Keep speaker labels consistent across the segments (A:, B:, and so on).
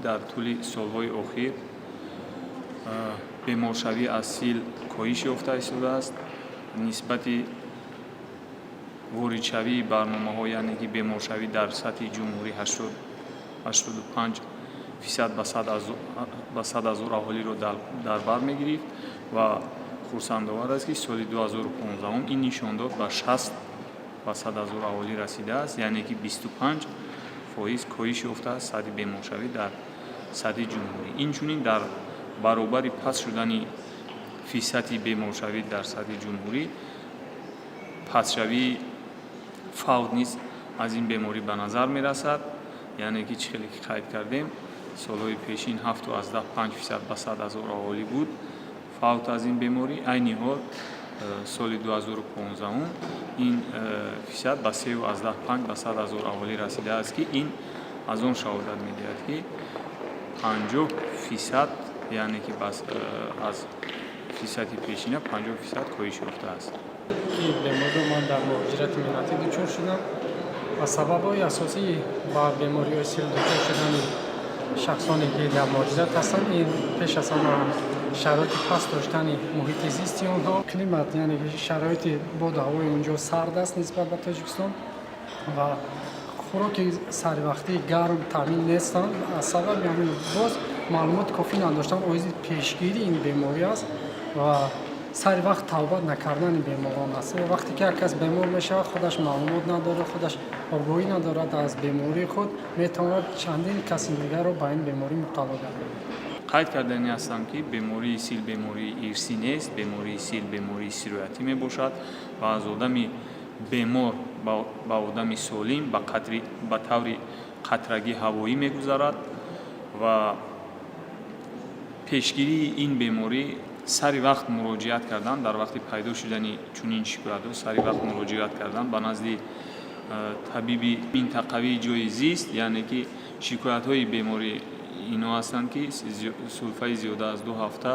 A: Дар тӯли солҳои охир беморшавӣ аз сил коҳиш ёфта истодааст. Нисбати воридшавии барномаҳо, яъне ки беморшавӣ дар сатҳи ҷумҳурӣ 85% ба 100 000 аҳолиро дар бар мегирифт ва хурсандовар аст, ки соли 2015 ин нишондод ба 60 ба 100 000 аҳолӣ расидааст, яъне ки 25% коҳиш ёфтааст сатҳи беморшавӣ дар сатҳи ҷумҳурӣ. Инчунин, дар баробари паст шудани фисади беморшавӣ дар сатҳи ҷумҳурӣ, пастшавии фавт низ аз ин беморӣ ба назар мерасад. Яъне ки чӣ хеле ки қайд кардем, солҳои пешин 7,5% ба 100 000 аҳолӣ буд фавт аз ин беморӣ, айни ҳол соли 2015 ин фисад ба 3,5 ба 100 000 аҳолӣ расидааст, ки ин аз он шаҳодат медиҳад, ки 50%, яъне ки аз фисади пешина 50% коҳиш ёфтааст.
B: Ки бемориро ман дар муҳоҷирати меҳнатӣ дучор шудам ва сабабҳои асосии ба бемориҳои сил дучор шудани шахсоне, ки дар муҳоҷират ҳастанд, ин пеш аз ҳама шароити паст доштани муҳити зисти онҳо, климат, яъне шароити боду ҳавои он ҷо сард аст нисбат ба Тоҷикистон ва хӯроки саривақтии гарм таъмин нестанд. Аз сабаби ҳамин боз маълумоти кофӣ надоштан оиди пешгирии ин беморӣ аст ва сари вақт табобат накардани беморон аст. Вақте ки як кас бемор мешавад, худаш маълумот надорад, худаш огоҳӣ надорад аз бемории худ, метавонад чандин каси дигарро ба ин беморӣ мубтало гардонад.
A: Қайд кардани ҳастам, ки бемории сил бемории ирсӣ нест. Бемории сил бемории сироятӣ мебошад ва аз одами бемор ба одами солим ба таври қатрагӣ ҳавоӣ мегузарад. Ва пешгирии ин беморӣ сари вақт муроҷиат кардан дар вақти пайдо шудани чунин шикоятҳо, сари вақт муроҷиат кардан ба назди табиби минтақавии ҷойи зист. Яъне ки шикоятҳои беморӣ ино ҳастанд, ки сулфаи зиёда аз 2 ҳафта,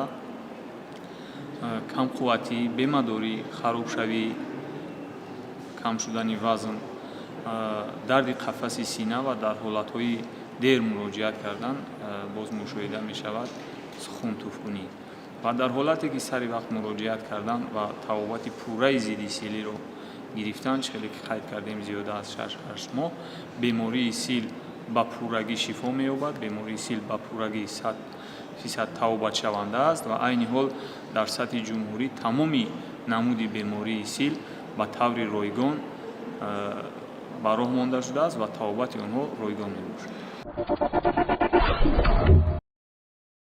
A: камқувватӣ, бемадорӣ, харобшавӣ, кам шудани вазн, дарди қафаси сина ва дар ҳолатҳои дер муроҷиат кардан боз мушоҳида мешавад хунтуфкунӣ. Ва дар ҳолате ки сари вақт муроҷиат кардан ва табобати пурраи зидди силиро гирифтан, чӣ хеле ки қайд кардем, зиёда аз 6-8 моҳ, бемории сил ба пуррагӣ шифо меёбад. Бемории сил ба пуррагӣ 100% табобатшаванда аст ва айни ҳол дар сатҳи ҷумҳурӣ тамоми намуди бемории сил ба таври ройгон ба роҳ монда шудааст ва табобати онҳо ройгон мебошад.